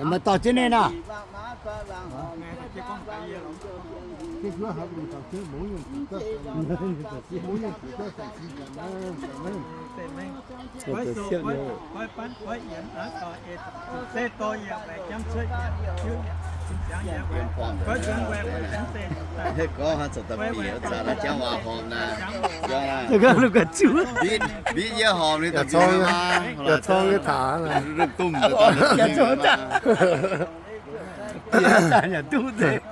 Maaih dorh jienv ninh nor. Gorngv haaix zanc da'bieqc zanc la'jangv waac horpc naaic, mbiv yie horpc ninh da'bieqc, yaac cong nyei taux, yaac duqv nzengc.